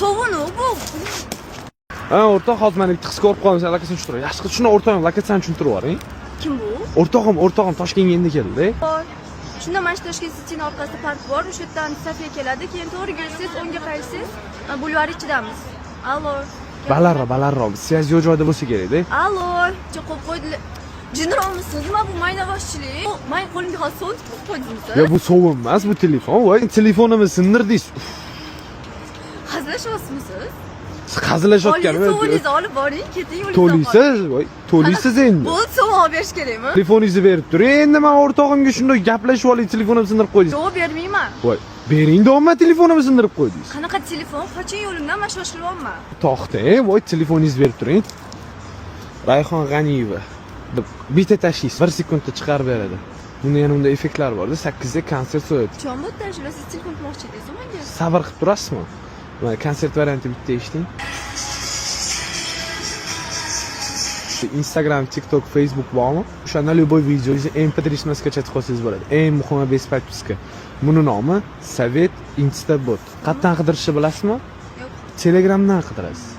Sovun bu. Ha, o'rtoq, hozir mana bitta qiz ko'rib qoldim, sen lokatsiyani tushuntir. Yaxshi qilib shuni o'rtog'im lokatsiyani tushuntirib yuboring. Kim bu? O'rtog'im, o'rtog'im Toshkentga endi keldi. Bor. Shunda mana shu Toshkent City'ni orqasida park bor. O'sha yerdan Sofiya keladi. Keyin to'g'ri yursangiz, o'ngga qaytsangiz, bulvar ichidamiz. Allo. Balandroq, balandroq. Связь yo'q joyda bo'lsa kerak-da. Allo. Qo'yib qo'ydilar. Jinroqmisiz? Nima bu maynavozchilik? Man qo'limga hozir sovun tutib qo'ydingiz. Yo, bu sovun emas, bu telefon. Voy, telefonimni sindirdingiz. Hazillashyapsizmi siz? Siz hazillashayotganim. Oling, sovuningizni olib boring, keting yo'lingizdan. To'laysiz, voy, to'laysiz endi. Bo'ldi, sovun olib berish kerakmi? Telefoningizni berib turing. Endi men o'rtog'imga shunday gaplashib olay, telefonimni sindirib qo'ydingiz. Yo'q, bermayman. Voy, bering deyapman, telefonimni sindirib qo'ydingiz. Qanaqa telefon? Qoching yo'limdan, man shoshilyapman. To'xtang, voy, telefoningizni berib turing. Rayhon G'aniyeva deb bitta tashlaysiz, 1 sekundda chiqarib beradi. Bunda yana unda effektlar borda, 8 da konsert so'yadi. Qachon bu yerdan shular siz telefon qilmoqchi edingiz menga? Sabr qilib turasizmi? Mana konsert varianti bitta eshiting. Instagram, TikTok, Facebook bormi? O'shanda любой videongizni MP3 ni skачать qilsangiz bo'ladi. Eng muhimi без подписка. Buni nomi Sovet Instabot. Qayerdan qidirishni bilasizmi? Yo'q. Telegramdan qidirasiz.